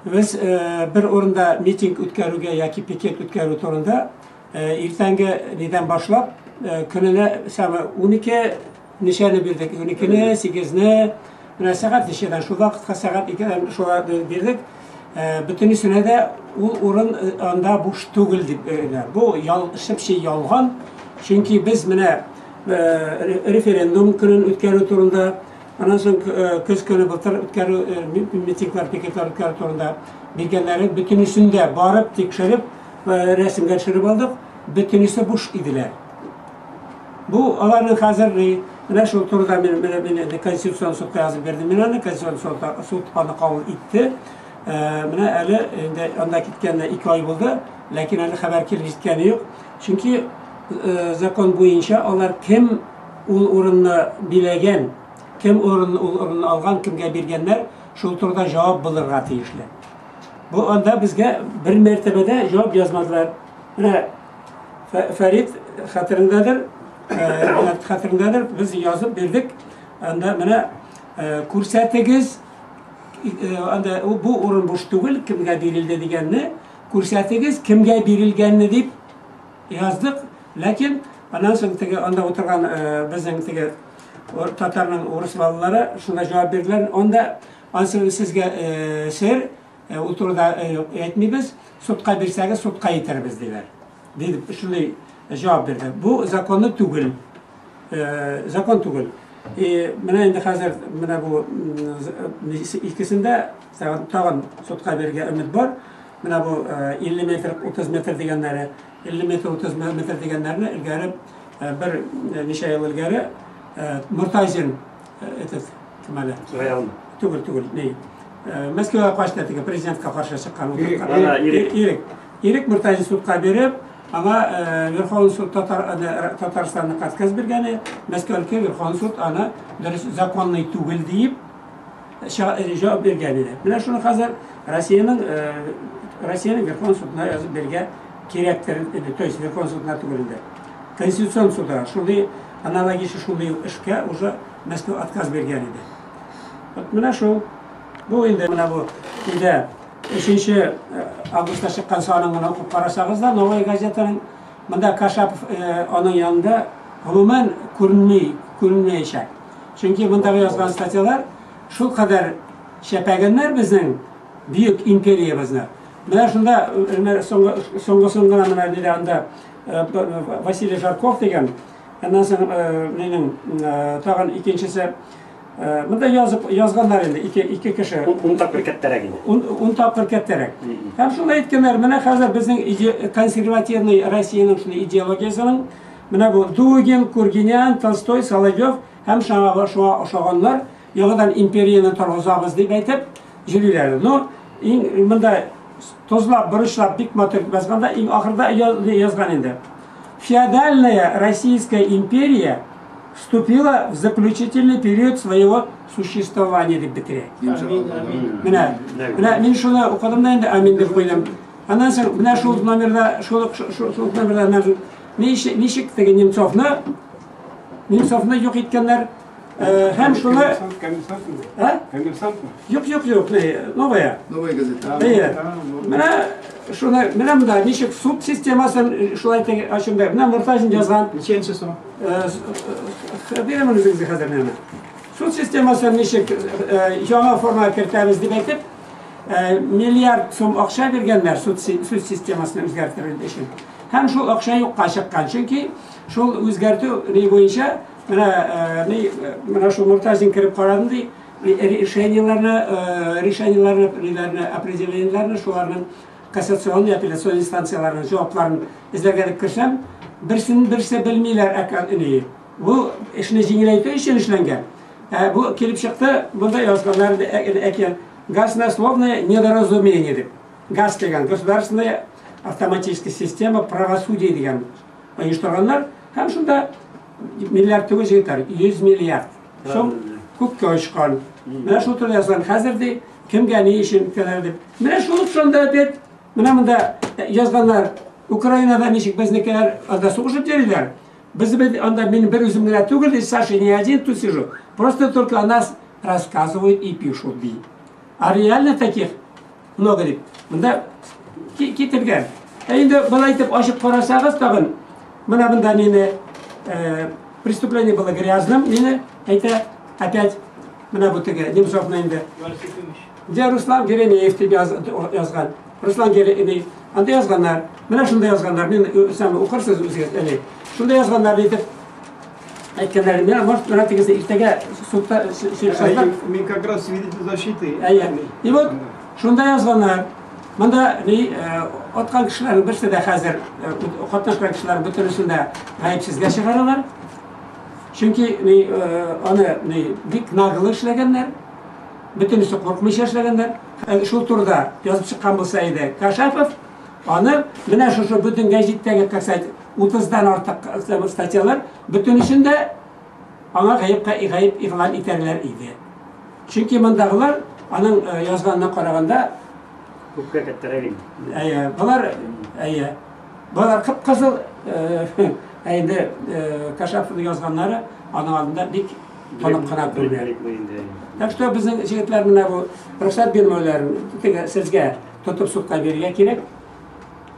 Без бер урында митинг үткәрүгә яки пикет үткәрү турында иртәнге нидән башлап көненә самы 12 ничәне бирдек? 12-не, 8-не, менә сәгать ничәдән, шул вакытка сәгать 2-дән шулай бирдек. Бөтенесенә дә ул урын анда буш түгел дип. Бу чып-чи ялган. Чөнки без менә референдум көнен үткәрү турында, аннан соң көз көне былтыр үткәрү митинглар, пикетлар үткәрү турында биргәннәре бөтенесен дә барып тикшереп, рәсемгә төшереп алдык. Бөтенесе буш иделәр. Бу аларның хәзер менә шул турыда мин менә Конституцион судка язып бирдем мин аны, Конституцион суд аны кабул итте. Менә әле инде анда киткәненә 2 ай булды, ләкин әле хәбәр килеп җиткәне юк. Чөнки закон буенча алар кем ул урынны биләгән, кем урын, ул урынны алган, кемгә биргәннәр, шул турыда җавап булырга тиешле. Бу анда безгә бер мәртәбә дә җавап язмадылар. Менә Фәрит хәтерендәдер, хәтерендәдер, без язып бирдек. Анда менә күрсәтегез, анда бу урын буш түгел, кемгә бирелде дигәнне, күрсәтегез, кемгә бирелгәнне дип яздык. Ләкин аннан соң теге анда утырган безнең теге татарның урыс балалары шунда җавап бирделәр. Анда ансы сезгә сер, ул турыда әйтмибез, судка бирсәгез, судка итәрбез диләр. Дип шундый җавап бирде. Бу законны түгел. Закон түгел. И менә инде хәзер менә бу икесендә тагын судка бирергә өмет бар. Менә бу 50 метр, 30 метр дигәннәре, 50 метр, 30 метр дигәннәрне элгәре бер ничә ел элгәре Муртазин этот кем әле? Түгел, түгел, ни. Мәскәүгә качты теге президентка каршы чыккан. Ирек. Ирек. Ирек Муртазин судка биреп, аңа Верховный суд Татарстанның отказ биргәне, Мәскәүдәге Верховный суд аны дөрес законный түгел диеп җавап биргән иде. Менә шуны хәзер Россиянең Верховный судына язып бирергә кирәктер инде, то есть Верховный судына түгел инде. Конституцион судына шундый аналогичный шундый ук эшкә уже Мәскәү отказ биргән иде. Вот менә шул. Бу инде менә бу инде 3 августта чыккан санын гына укып карасагыз да, Новая газетаның монда Кашапов аның янында гомумән күренми, күренмәячәк. Чөнки мондагы язган статьялар шул кадәр чәпәгәннәр безнең бөек империябезне. Менә шунда соңгысын гына менә диде анда Василий Жарков дигән, аннан соң нинең тагын икенчесе монда язып язганнар инде ике кеше. Ун тапкыр кәттәрәк инде. Ун тапкыр кәттәрәк. Һәм шунда әйткәннәр, менә хәзер безнең консервативный Россиянең шундый идеологиясенең менә бу Дугин, Кургинян, Толстой, Соловьев һәм шуңа ошаганнар яңадан империяне торгызабыз дип әйтеп йөриләр. Но иң монда тозлап, борычлап бик матур язганда иң ахырда язган инде. Феодальная Российская империя вступила в заключительный период своего существования дип бетерә. Менә, менә мин шуны укыдым да инде, амин дип куйдым. Аннан соң менә шул номерда, шул шул номерда ничек теге Немцовны юк иткәннәр. Һәм шуны Коммерсантмы? А? Коммерсантмы? Юк, юк, юк, Новая. Новая газета. Әйе. Менә шуны, менә монда ничек суд системасын шулай теге ачында. Менә Муртазин язган. Ничәнче сон? Бирәм үзегезгә хәзер менә. Суд системасын ничек яңа формага кертәбез дип әйтеп, миллиард сум акча биргәннәр суд системасын үзгәртер өчен. Һәм шул акча юкка чыккан. Чөнки шул үзгәртү ни буенча менә менә шул Муртазин кереп карадым ди, решениеләрне, решениеләрне, ниләрне, определениеләрне, шуларның кассационный, апелляционный инстанцияларының җавапларын эзләргә дип керсәм, берсен берсе белмиләр әкән. Бу эшне җиңеләйтү өчен эшләнгән. Бу килеп чыкты, монда язганнар әкән баснословное недоразумение дип. ГАС дигән государственная автоматическая система правосудия дигән оештырганнар. Һәм шунда миллиард түгел җегетләр, 100 миллиард сум күккә очкан. Менә шул турыда язган хәзер ди, кемгә ни өчен үткәннәр дип. Менә шул шунда бит, менә монда язганнар, Украинада ничек безнекеләр анда сугышып йөриләр. Без бит анда мин бер үзем генә түгел, ди, Саша не один тут сижу. Просто только о нас рассказывают и пишут, ди. А реально таких Много дип. Монда китергән. Ә инде болай итеп ачып карасагыз тагын, менә монда мине преступление было грязным, мине әйтә, опять менә бу теге Немцовны инде. Где Руслан Геремеев дип язган. Руслан Геремеев. Анда язганнар. Менә шунда язганнар. Мин сәм укырсыз үзегез әле. Шунда язганнар дип әйткәннәр. Менә может менә тегесе иртәгә судта сөйләшәләр. Мин как раз свидетель защиты. Әйе. И вот шунда язганнар. Монда ни аткан кешеләрнең берсе дә хәзер катнашкан кешеләрнең бөтенесен дә гаепсезгә чыгаралар. Чөнки ни аны ни бик наглы эшләгәннәр. Бөтенесе куркмыйча эшләгәннәр. Шул турыда язып чыккан булса иде Кашапов, аны менә шушы бөтен гәҗиттәге, как сказать, 30-дан артык статьялар бөтенесен дә аңа гаеп игълан итәрләр иде. Чөнки мондагылар аның язганына караганда күпкә кәттәрәк инде. Әйе, болар, әйе. Болар кып-кызыл, ә инде Кашаповның язганнары аның алдында бик тонык кына күренә. Так что безнең егетләр менә бу рөхсәт бирмәүләрен теге сезгә тотып судка бирергә кирәк.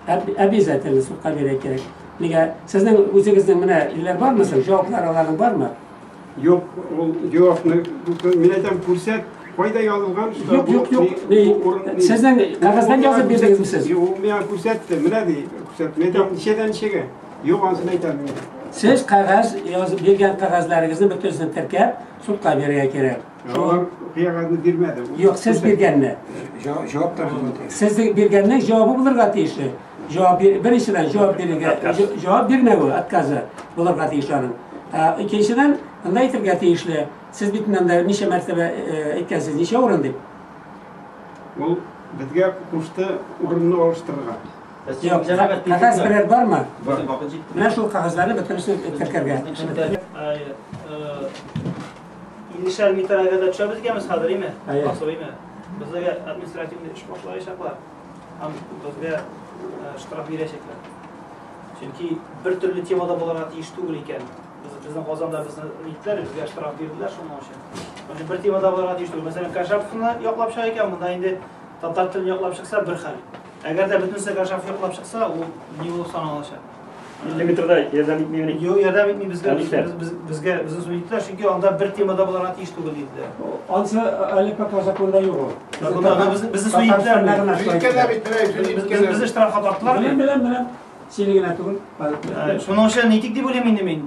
Обязательно судка бирергә кирәк. Нигә сезнең үзегезнең менә ниләр бармы соң? Җаваплар аларның бармы? Юк, ул җавапны мин әйтәм, күрсәт, кайда язылган, что Юк, юк, юк. Сезнең кәгазьдән язып бирдегезме сез? Юк, миңа күрсәтте, менә ди, күрсәтте. Мин әйтәм, ничәдән ничәгә? Юк, анысын әйтәм мин. Сез кәгазь язып биргән кәгазьләрегезне бөтенесен теркәп, судка бирергә кирәк. Алар кәгазьне бирмәде. Юк, сез биргәнне. Җавап та булырга тиеш. Сез биргәннең җавабы булырга тиеш. Җавап беренчедән җавап бирергә, җавап бирмәве, отказы булырга тиеш аның. Икенчедән, анда әйтергә тиешле, сез бит монда ничә мәртәбә әйткәнсез, ничә урын дип? Ул безгә кушты урынны алыштырырга. Юк, кәгазь берәр бармы? Менә шул кәгазьләрне бөтенесен теркәргә. 50-шәр метр әгәр дә төшәбез икәнбез хәзер, име? Басып, име? Безгә административный эш башлаячаклар. Һәм безгә штраф бирәчәкләр. Чөнки бер төрле темада булырга тиеш түгел икән. Безнең Казанда безне иттеләр, безгә штраф бирделәр шуның өчен. Менә бер темада булырга тиеш түгел. Мәсәлән, Кашаповны яклап чыга икән, монда инде татар телен яклап чыкса бер хәл. Әгәр дә бөтенесе Кашапов яклап чыкса, ул ни булып саналачак? 50 метрда ярдәм итмиме? Юк, ярдәм итми безгә, безгә безне сүз иттеләр, чөнки анда бер темада булырга тиеш түгел диделәр. Ансы әле пока законда юк ул. Законда безне сүз иттеләр. Безне штрафка тарттылар. Беләм, беләм, беләм. Сине генә түгел. Шуның өчен нитик дип уйлыйм инде мин.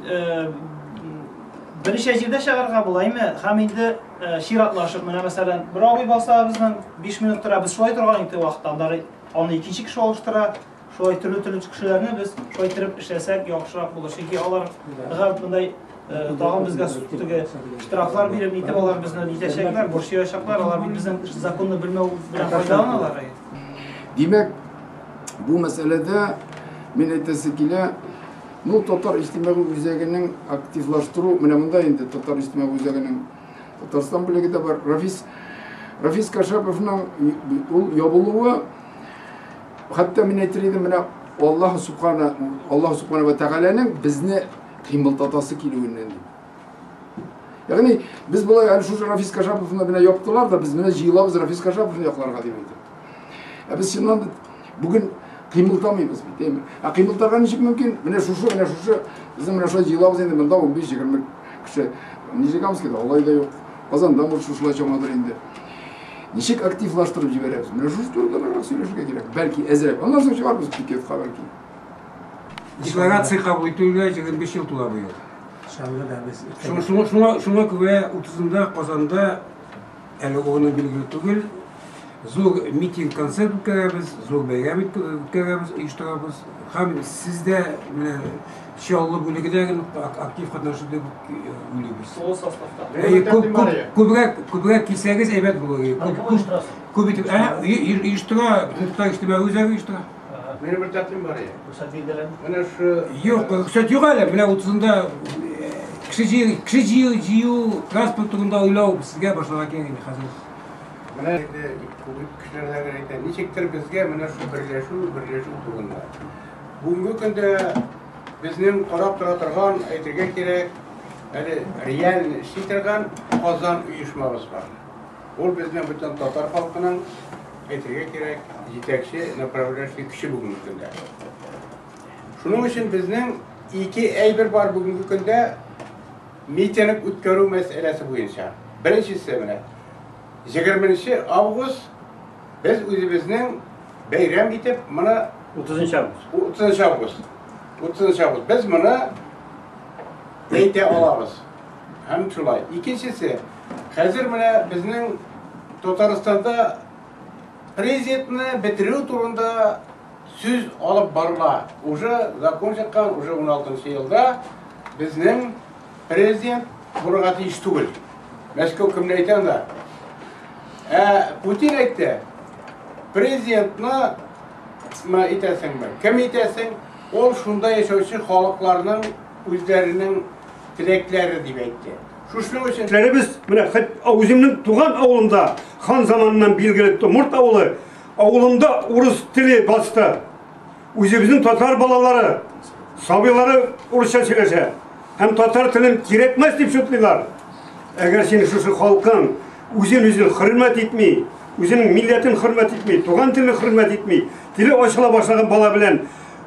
Берничә җирдә чыгарга була, әйме? Һәм инде чиратлашып, менә мәсәлән, бер абый баса безнең 5 минут тора, без шулай торган идек вакытта, аннары аны икенче кеше алыштыра. Шулай төрле-төрле кешеләрне без шулай итеп эшләсәк яхшырак булыр. Чөнки аларга мондай тагын безгә теге штрафлар биреп, нитеп алар безне нитәчәкләр, борчыячаклар, алар бит безнең законны белмәү белән файдаланалар. Димәк, бу мәсьәләдә мин әйтәсе килә, ну, Татар иҗтимагый үзәгенең активлаштыру, менә монда инде Татар иҗтимагый үзәгенең Татарстан бүлеге дә бар. Рафис Кашаповның ул ябылуы, хәтта мин әйтер идем, менә Аллаһ Субхана, Аллаһ Субхана ва Тәгаләнең безне кыймылдатасы килүеннән дип. Ягъни без болай әле шушы Рафис Кашаповны менә яптылар да, без менә җыелабыз Рафис Кашаповны якларга дип әйтеп. Ә без чыннан да бүген кыймылдамыйбыз бит, әйме? Ә кыймылдарга ничек мөмкин? Менә шушы, менә шушы, безнең менә шулай җыелабыз инде, монда 15-20 кеше. Нижегамскийда алай да юк. Казанда может шушылай чамадыр инде. Ничек активлаштырып җибәрәбез? Менә шушы турыда бераз сөйләшергә кирәк. Бәлки әзрәк. Аннан соң чыгарбыз пикетка бәлки. Декларация кабул итүгә 25 ел тула быел. Чаллыда без Шуңа күрә 30-ында Казанда әле урыны билгеле түгел. Зур митинг-концерт үткәрәбез, зур бәйрәм үткәрәбез, оештырабыз. Һәм сез дә менә Чаллы бүлеге дә актив катнашыр дип уйлыйбыз. Тулы составта. Күбрәк килсәгез әйбәт булыр. Күп итеп, оештыра, Татар иҗтимагый үзәге оештыра. Минем бер тәкъдим бар иде. Рөхсәт бирделәрме? Менә шу Юк, рөхсәт юк әле. Менә 30-ында кеше җыю, транспорт турында уйлау сезгә башларга кирәк инде хәзер. Менә инде күп кешеләрдә генә әйтә, ничектер безгә менә шу берләшү турында. Бүгенге көндә безнең карап тора торган, әйтергә кирәк, әле реаль эшли торган Казан оешмабыз бар. Ул безнең бөтен татар халкының әйтергә кирәк, җитәкче направляющий көче бүгенге көндә. Шуның өчен безнең ике әйбер бар бүгенге көндә митинг үткәрү мәсьәләсе буенча. Беренчесе менә 20 август без үзебезнең бәйрәм итеп моны 30 август. 30 август. 30 август. Без моны әйтә алабыз. Һәм шулай. Икенчесе, хәзер менә безнең Татарстанда президентны бетерү турында сүз алып барыла. Уже закон чыккан, уже 16 елда безнең президент булырга тиеш түгел. Мәскәү кемне әйтә анда? Путин әйтте, президентны ме итәсеңме? Кем итәсең? Ул шунда яшәүче халыкларның үзләренең теләкләре дип әйтте. Шушының өчен Без менә үземнең туган авылымда хан заманыннан билгеле Мурт авылы, авылымда урыс теле басты. Үзебезнең татар балалары, сабыйлары урысча сөйләшә. Һәм татар телен кирәкмәс дип шутлыйлар. Әгәр син шушы халкың үзен үзен хөрмәт итми, үзенең милләтен хөрмәт итми, туган телен хөрмәт итми, теле ачыла башлаган бала белән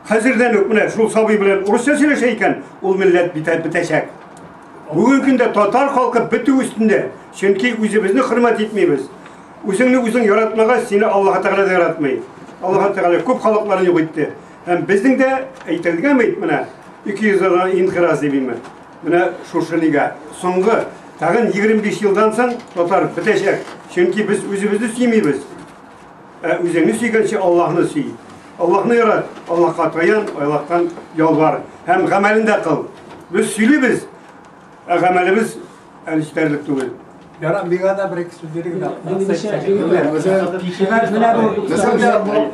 хәзердән үк менә шул сабый белән урысча сөйләшә икән, ул милләт бетәчәк. Бүгенге көндә татар халкы бетү өстендә, чөнки үзебезне хөрмәт итмибез. Үзеңне үзең яратмагач, сине Аллаһ Тәгалә дә яратмый. Аллаһ Тәгалә күп халыкларны юк итте. Һәм безнең дә әйтелгән бит менә 200 елдан инкыраз дибеме. Менә шушы нигә соңгы тагын 25 елдан соң татар бетәчәк. Чөнки без үзебезне сөймибез. Үзеңне сөйгәнче Аллаһны сөй. Аллаһны ярат, Аллаһка таян, Аллаһтан ялвар һәм гамәлен дә кыл. Без сөйлибез, ә гамәлебез әле җитәрлек түгел. Ярар, миңа да бер ике сүз бирегез.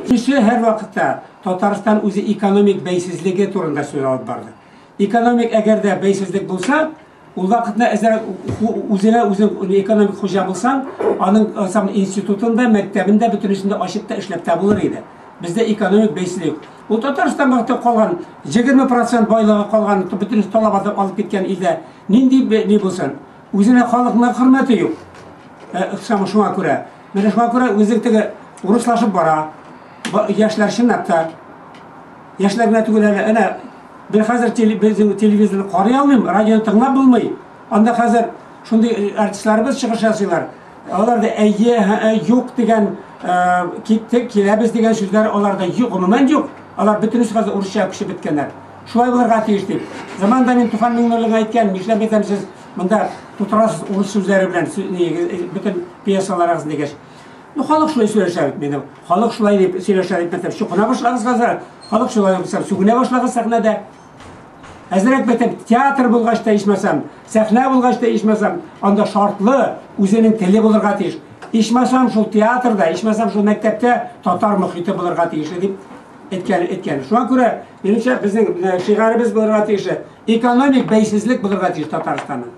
Кеше һәр вакытта Татарстан үзе экономик бәйсезлеге турында сүз алып барды. Экономик әгәр дә бәйсезлек булса, ул вакытта әзер үзенә үзең экономик хуҗа булсаң, аның сам институтында, мәктәбендә бөтенесендә ачып та эшләп тә булыр иде. Бездә экономик бәйсезлек. Ул Татарстан вакытта калган 20% байлыгы калган, бөтенесе талап алып киткән илдә нинди ни булсын? Үзенә халыкның хөрмәте юк. Шуңа күрә. Менә шуңа күрә үзе теге урыслашып бара. Яшьләр чынлап та. Яшьләр генә түгел әле. Әнә бер хәзер телевизорны карый алмыйм, радионы тыңлап булмый. Анда хәзер шундый артистларыбыз чыгыш ясыйлар. Алар да әйе, юк дигән, киттек, киләбез дигән сүзләр аларда юк, гомумән юк. Алар бөтенесе хәзер урысча күчеп беткәннәр. Шулай булырга тиеш дип. Заманда мин Туфан Миңнуллинга әйткән, нишләп әйтәм сез монда тутырасыз урыс сүзләре белән бөтен пьесаларыгыз дигәч. Ну, халык шулай сөйләшә бит минем. Халык шулай дип сөйләшә дип мәктәп чукына башлагыз хәзер. Халык шулай дип сүгенә башлагыз сәхнәдә. Әзрәк бәтәп театр булгач та ичмасам, сәхнә булгач та ичмасам, анда шартлы үзенең теле булырга тиеш. Ичмасам шул театрда, ичмасам шул мәктәптә татар мохите булырга тиеш дип әйткән. Шуңа күрә, минемчә, безнең шигаребез булырга тиеш. Экономик бәйсезлек булырга тиеш Татарстанның.